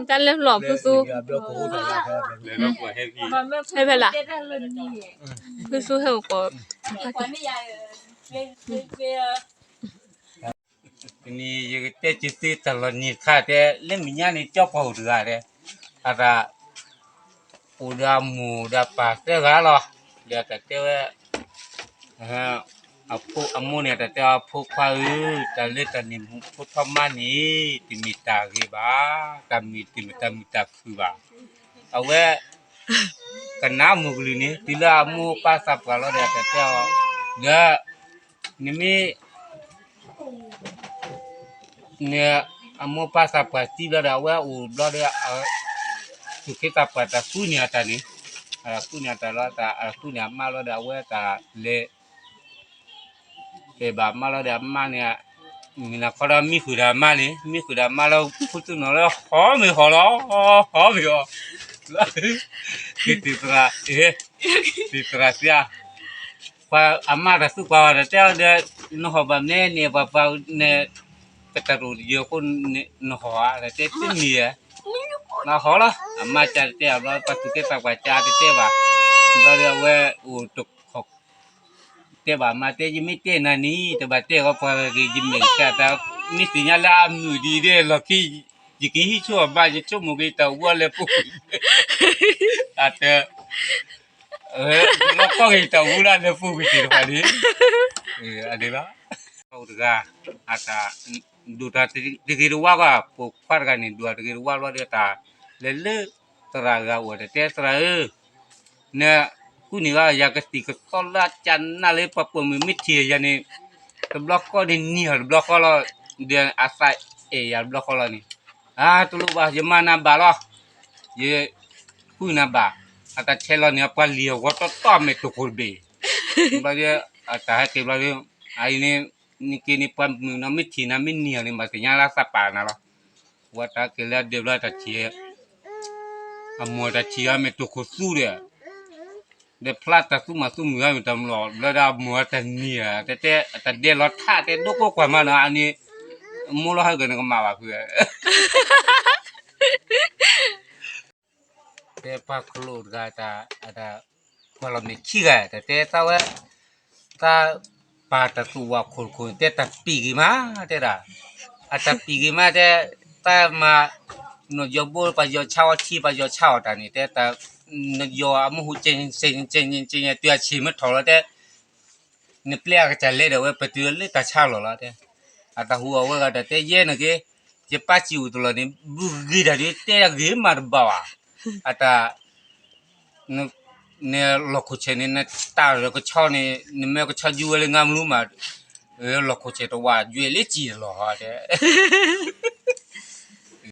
တၢ်လဲၤလီၤဖုသူ, ဟဲဖဲလဲၣ်, ဖုသူဟဲအိၣ်ကိး, တနံၤယကတဲက့ၤသုတၢ်လီၤနံၤတခါတဲ လၢမဲာ်ညါန့ၣ် ကၠီပှၤအိၣ်တဂၤတဲ, အသး အိၣ်ဒီးအမိၢ်ဒီးအပၢ်သၢဂၤလီၤ. ဒီးတၢ်တဲဝဲ အမိၢ်န့ၣ် တၢ်တဲအီၤ ဖိခွါဧၢ, တၢ်လၢတၢ်န့ၣ်မူဖိထီၣ်မါန့ၣ် တမ့ၢ်တၢ်ဂ့ၤဘၣ်, တၢ်မ့ၢ်တမ့ၢ်တၢ်မုာ်တၢ်ခုၣ်ဘၣ်. အဝဲ ကနၣ်မိၢ်ကလုၢ်န့ၣ် တုၤလၢအမိၢ်ပၢ်သးပှၢ်လီၤဒီး တၢ်တဲအီၤ ဒီး နမ့ၢ် န့ၣ် အမိၢ်ပၢ်သးပှၢ်သံဘျီဒီး အဝဲအိၣ်ဘျီဒီး သူၣ်က့သးပှၢ်တၢ်ဃုန့ၢ်အတၢ်န့ၣ်, ဃုန့ၢ်အတၢ်လီၤ, ဃုန့ၢ်အမါလီၤဒီး အဝဲတၢ်လဲၤ တဲဘၣ်အမါလီၤဒီး အမါန့ၣ် မုၢ်နၤခီဒီးမံဃုာ်ဒီးအမါန့ၣ်, မံဃုာ်ဒီးအမါလီၤ ဖိသ့ၣ်နီၣ်လၢဟီမ့ၢ်ဟီလီၤ, ဟီမ့ၢ်ဟီ, က့ၤတံၢ်သရၣ်, တံၢ်သရၣ်သ့ဧါ, ပှၤအမါတၢ်သူပှၤဘၣ်ဒီး တဲအီၤဒီး နဟီၣ်ဘၣ်မနုၤန့ၣ် ပှၤပှၤန့ၣ် ပတၢ်တအိၣ်တယၢၤအဃိ နဟီၣ်ဧါ, တဲတမ့ၢ်ဧါ, နဟီၣ်လီၤ, အမါကတဲအီၤဘျီ ပှၤသူၣ်က့သးပှၢ်ကတဲတတဲဘၣ်, ဘျီဒီးအဝဲအိၣ်တခီ တဲဘၣ်မါတဲ ယမ့ၢ်တဲနၤန့ၣ် တဘၣ်တဲဂီၤပှၤဂ့ၤ ယမဲာ်ကတၢ် မ့ၢ်သ့ၣ်ညါလၢအမုာ်ဒ်အံၤဒီး လီၢ်ခံ ယကဟံးဆိအဘၣ် ယဆိကမိၣ်က့ၤတၢ်ဝူလၢပူၤကွံာ် အတၢ် လီၤကီက့ၤတၢ်ဝူလၢလၢပူၤကွံာ်သ့ၣ်တဖၣ်န့ၣ် အဒ်လီၤ အိၣ်တဂၤ အတၢ် ဒိၣ်တၢ်တဂ့ၤတဝါကွၢ် ပိာ်ခွါတဂၤန့ၣ် ဒိၣ်တၢ်တဂ့ၤတဝါဘျီဒီးတၢ် လဲၤလၢသရၣ်ဂၤအိၣ် တၢ်တဲသရၣ်ဧၢ နဃုန့ၢ်ဂၤ ယၤကသံၣ်ကသီလၢအကနၣ်လၢပှၤပိာ်မုၣ်မ့ၢ်ထံၣ်ယၤန့ၣ် တဘျီဃီန့ၣ်နံၤဟီၣ်တဘျီဃီလီၤ ဒီးအသးအဲၣ်ယၤတဘျီဃီလီၤန့ၣ် အါ တလိၣ်ဘၣ် ယမၤနၤဘၣ်လီၤ ယဃုနၤဘၣ် အတၢ်ဆဲးလီၤန့ၣ် ပှၤလံၢ်အဂီၤတီတီမဲာ်တိၢ်ခိၣ်တဘ့ၣ် ဘျီဒီး အတၢ်ဟဲက့ၤဘျီဒီး အအံၤန့ၣ် နက့ၤန့ၣ် ပှၤမုၣ်နီၤမ့ၢ်ထံၣ်နၤမ့ၢ်နံၤဟီၣ်န့ၣ် ဘၣ်သ့ၣ်ညါလၢသးပာ်နၤလီၤ ဝဲတၢ်က့ၤလၢအဒဲးဘျီတၢ်ထံၣ် အမိၢ်တၢ်ထံၣ်အီၤမ့ၢ်တိၢ်ခိၣ်သူဒီး ဒီးဖျါတၢ်သူမၤသူမုာ်အီၤမ့ၢ်တၢ်မလီၤ ဘျီဒီးအမိၢ်အတၢ်နံၤဧါ တဲတဲ အတၢ်ဒဲးလီၤထးတဲဒိၣ်ကိးကွၢ်မးနီၤ အန့ၣ် မိၢ်လီၤဟဲက့ၤနကမၣ်ဘၣ်ဖု တဲပှၤခလိာ်တဂၤ တၢ် ကွၢ်လီၤမ့ၢ်ခံဂၤ တၢ်တဲသးဝဲ သးပာ်တၢ်သူၣ်ဝါခိၣ်တခိၣ် တဲတၢ်ပံာ်ဂ့ၤမး တဲဒၣ် အတၢ်ပံာ်ဂ့ၤမး တဲ သးမၤ နယီၤဘိ ပှၤယီၤဆါအီၤထံ ပှၤယီၤဆါအီၤတၢ်န့ၣ် တဲတၢ် နယီၤအမူဟူက့ၤ တုၤအဆံးမ့ၢ်ထီၣ်လီၤတဲ နပျဲအကစၢ်လဲၤဒီးဝဲ ပတုၤလၢတၢ်ဆါလီၢ်လီၤတဲ အတၢ်ဟူးအီၤဝဲဂၤဒီးတဲယဲန့ၣ်က့ ယပၢ်စံးအိၣ်တလီၢ်န့ၣ် ဘုဂ့ၤတၢ်ဒ်တဲဂ့ၤမးတဘၣ်ဘၣ် အတၢ် နလီၢ်ခိၣ်ဆဲးန့ၣ် နတၢ်ကဆီန့ၣ် နမ့ၢ်ကဆီယုဝဲလၢငါမနုၤမး လီၢ်ခိၣ်ဆဲးတဝၢ်ယွဲၢ်လၢစံၣ်တလီၢ်တဲ